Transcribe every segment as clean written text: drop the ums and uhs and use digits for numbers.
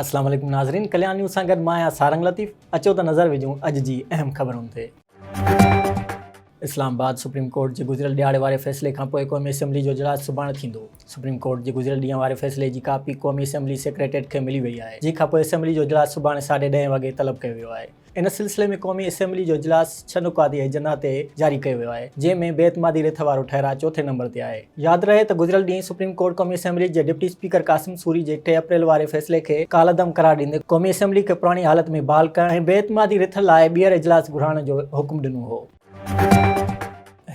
اسلام عليڪم ناظرين ڪليان نيوز سان گڏ مان آهيان سارنگ لطيف اچو ته نظر وجهون اڄ جي اهم خبرن تي. اسلام آباد سپريم ڪورٽ جي گذريل ڏهاڙي واري فيصلي کانپوء قومي اسيمبلي جو اجلاس سڀاڻي ٿيندو. سپريم ڪورٽ جي گذريل ڏينهن واري فيصلي جي ڪاپي قومي اسيمبلي سيڪريٽريٽ کي ملي وئي آهي جنهن کانپوء اسيمبلي جو اجلاس سڀاڻي ساڍي ڏهين وڳي طلب ڪيو ويو آهي. ان سلسلي ۾ قومي اسيمبلي جو اجلاس ڇهه نقاطي ايجنڊا تي جاري ڪيو ويو آهي، جنهن ۾ بي اعتمادي رٿ وارو ٺهراء چوٿين نمبر تي آهي. ياد رهي ته گذريل ڏينهن سپريم ڪورٽ قومي اسيمبلي جي ڊپٽي اسپيڪر قاسم سوري جي ٽي اپريل واري فيصلي کي ڪالعدم قرار ڏيندي قومي اسيمبلي کي پراڻي حالت ۾ بحال ڪرڻ ۽ بي اعتمادي رٿ لاء ٻيهر اجلاس گهرائڻ جو حڪم ڏنو هو.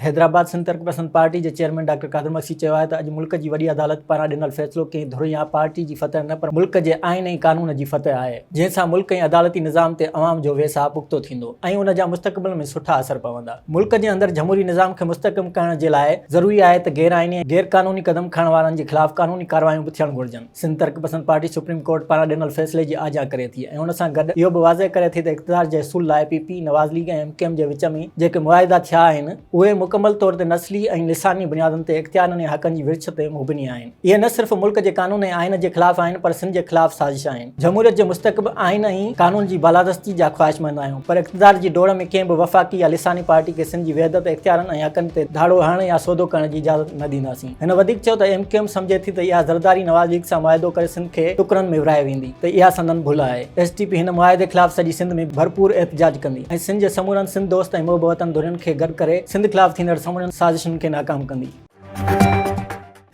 حيدرآباد، سنڌ ترقي پسند پارٽي جي چيئرمين ڊاڪٽر قادر مگسي چيو آهي ته اڄ ملڪ جي وڏي عدالت پاران ڏنل فيصلو ڪنهن ڌر يا پارٽي جي فتح نه پر ملڪ جي آئين ۽ قانون جي فتح آهي جنهن سان ملڪ ۽ عدالتي نظام تي عوام جو ويساهه پختو ٿيندو ۽ ان جا مستقبل ۾ سٺا اثر پوندا. ملڪ جي اندر جمهوري نظام کي مستحڪم ڪرڻ جي لاء ضروري آهي ته غير آئيني ۽ غير قانوني قدم کڻڻ وارن جي خلاف قانوني ڪارروايون به ٿيڻ گهرجن. سنڌ ترقي پسند پارٽي سپريم ڪورٽ پاران ڏنل فيصلي جي آجيان ڪري ٿي ۽ ان سان گڏ اهو به واضح ڪري ٿي ته اقتدار جي حصول لاء P P, Nawaz league ۽ M Q M جي وچ ۾ جيڪي معاهدا ٿيا آهن، اهي مڪمل طور تي نسلي ۽ لساني بنيادن تي اختيارن ۽ حقن جي ورڇ تي مبني آهن. اهي نه صرف ملڪ جي قانون ۽ آئين جي خلاف آهن پر سنڌ جي خلاف سازش آهن. جمهوريت جي مستحڪم آئين ۽ قانون جي بالادستي جا خواهشمند آهيون پر اقتدار جي ڊوڙ ۾ ڪنهن به وفاقي يا لساني پارٽي کي سنڌ جي وحدت، اختيارن ۽ حقن تي ڌاڙو هڻڻ يا سودو ڪرڻ جي اجازت نه ڏينداسين. هن وڌيڪ چيو ته ايم ڪيو ايم سمجهي ٿي ته اها زرداري نواز ليگ سان معاهدو ڪري سنڌ کي ٽڪرن ۾ ورهائي ويندي ته اها سندن ڀل آهي. ايس ٽي پي هن معاهدي خلاف سڄي سنڌ ۾ ڀرپور احتجاج ڪندي ۽ سنڌ جي سمورن سنڌ دوست ۽ محب وطن ڌرين کي گڏ ڪري سنڌ خلاف ٿيندڙ سمورين سازشن کي ناڪام ڪندي.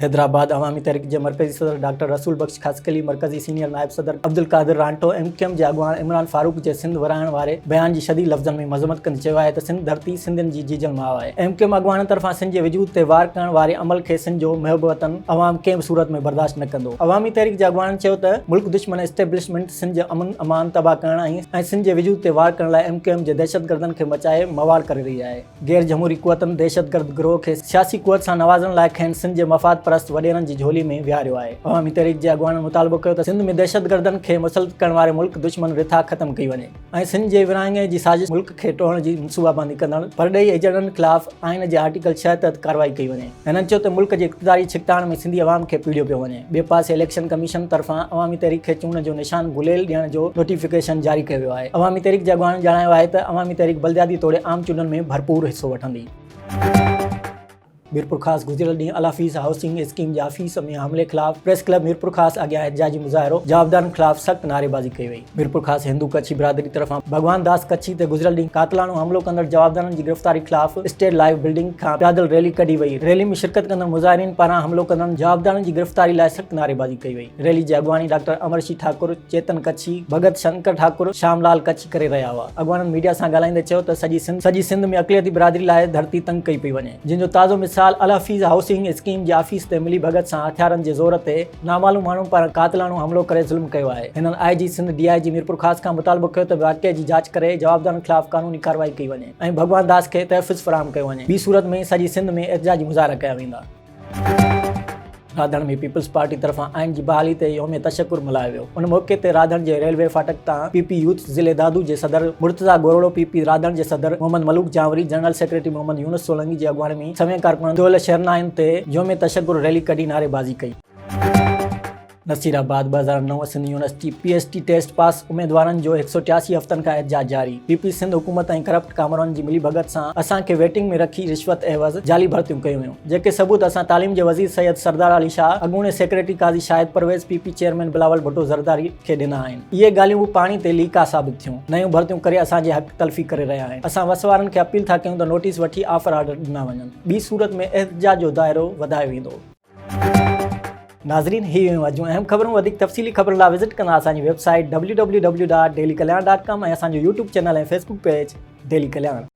حيدرآباد، عوامي تحريڪ جي مرڪزي صدر ڊاڪٽر رسول بخش خاصخيلي، مرڪزي سينيئر نائب صدر Abdul Qadir Ranto, M Q M جي اڳواڻ عمران فاروق جي سنڌ ورهائڻ واري بيان جي شديد لفظن ۾ مذمت ڪندي چيو آهي ته سنڌ ڌرتي سنڌين جي جيجل ماء آهي. ايم ڪيو ايم اڳواڻن طرفان سنڌ جي وجود تي وار ڪرڻ واري عمل کي سنڌ جو محب وطن عوام ڪنهن به صورت ۾ برداشت نه ڪندو. عوامي تحريڪ جي اڳواڻن چيو ته ملڪ دشمن اسٽيبلشمينٽ سنڌ جو امن امان تباهه ڪرڻ ۽ سنڌ جي وجود تي وار ڪرڻ لاء ايم ڪيو ايم جي دهشتگردن کي مچائي موال ڪري رهي آهي. غير جمهوري قوتن دهشتگرد گروهه کي سياسي قوت سان نوازڻ لاء کين سنڌ جي مفاد پرست وڏيرن جي جهولي ۾ ويهاريو آهي. عوامي تحريڪ جي اڳواڻن مطالبو ڪيو ته سنڌ ۾ دهشتگردن کي مسلط ڪرڻ واري ملڪ دشمن رٿا ختم ڪئي وڃي. ۽ سنڌ جي ورهاڱي جي سازش ملڪ کي ٽوڙڻ جي منصوبابندي ڪندڙ پرڏيهي ايجنٽن خلاف آئين جي آرٽيڪل ڇهه تحت ڪارروائي ڪئي وڃي. هنن چيو ته ملڪ جي اقتداري ڇڪتاڻ ۾ سنڌي عوام کي پيڙهيو پيو وڃي. ٻئي پاسي اليڪشن ڪميشن طرفان عوامي تحريڪ کي چونڊ جو نشان گليل ڏيڻ جو نوٽيفڪيشن جاري ڪيو ويو آهي. عوامي تحريڪ جي اڳواڻن ڄاڻايو آهي ته عوامي تحريڪ بلدياتي توڙي عام چونڊن ۾ ڀرپور حصو وٺندي. ميرپورخاص، گذريل ڏينهن الحفيظ هائوسنگ اسڪيم جي آفيس ۾ حملي خلاف پريس ڪلب ميرپورخاص اڳيان احتجاجي مظاهرو، جوابدارن خلاف سخت نعريبازي ڪئي وئي. ميرپورخاص هندو ڪڇي برادري طرفان ڀڳوان داس ڪڇي تي گذريل ڏينهن قاتلاڻو حملو ڪندڙ جوابدارن جي گرفتاري خلاف اسٽيٽ لائيف بلڊنگ کان پيادل ريلي ڪڍي وئي، ريلي ۾ شرڪت ڪندڙ مظاهرين پاران حملو ڪندڙن جوابدارن جي گرفتاري لاء سخت نعريبازي ڪئي وئي. ريلي جي اڳواڻي ڊاڪٽر امرشي ٺاڪر، چيتن ڪڇي، ڀڳت شنڪر ٺاڪر، شام لال ڪڇي ڪري رهيا هئا. اڳواڻن ميڊيا سان ڳالهائيندي چيو ته سڄي سنڌ سڄي سنڌ ۾ اقليتي برادري لاء ڌرتي تنگ ڪئي پئي وڃي، جنهن جو تازو مثال الحفيظ هائوسنگ اسڪيم جي آفيس تي ملي ڀڳت سان هٿيارن جي زور تي نامعلوم ماڻهن پاران قاتلاڻو حملو ڪري ظلم ڪيو آهي. هنن I G Sindh, D I G Mirpurkhas کان مطالبو ڪيو ته واقعي جي جاچ ڪري جوابدارن خلاف قانوني ڪارروائي ڪئي وڃي ۽ ڀڳوان داس کي تحفظ فراهم ڪيو وڃي، ٻي صورت ۾ سڄي سنڌ ۾ احتجاجي مظاهرا ڪيا ويندا. راڌڻ ۾ پيپلز پارٽي طرفان آئين جي بحالي تي يوم تشڪر ملهايو ويو. ان موقعي تي راڌڻ جي ريلوي ڦاٽڪ تان پي پي يوٿ ضلعي دادو جي صدر مرتضيٰ گورڙو، پي پي راڌڻ جي صدر محمد ملوڪ جانوري، جنرل سيڪريٽري محمد يونس سولنگي جي اڳواڻي ۾ سوين ڪارڪنن دهل شهرنائين تي يوم تشڪر ريلي ڪڍي نعريبازي ڪئي. Nasirabad, 2009 Sindh university P S T test pass اميدوارن جو 183 هفتن کان احتجاج جاري، پي پي سنڌ حڪومت ۽ ڪرپٽ ڪامورن جي ملي ڀڳت سان اسان کي ويٽنگ ۾ رکي رشوت عيوض جعلي ڀرتيون ڪيون ويون، جيڪي ثبوت اسان تعليم جي وزير سيد سردار علي شاهه، اڳوڻي secretary Qazi Shahid Parvez, P P chairman Bilawal Bhutto Zardari کي ڏنا آهن، اهي ڳالهيون به پاڻي تي ليڪا ثابت ٿيون، نيون ڀرتيون ڪري اسان جي حق تلفي ڪري رهيا آهن، اسان وس وارن کي اپيل ٿا ڪيون ته نوٽيس وٺي آفر آرڊر ڏنا وڃن، ٻي صورت ۾ احتجاج جو دائرو وڌايو ويندو. ناظرين هي هيون اڄ جون اهم خبرون وڌيڪ تفصيلي خبرن لاء وزٽ ڪندا اسان جي web site www.dailykalyan.com ۽ اسان جو YouTube channel ۽ Facebook page daily Kalyan.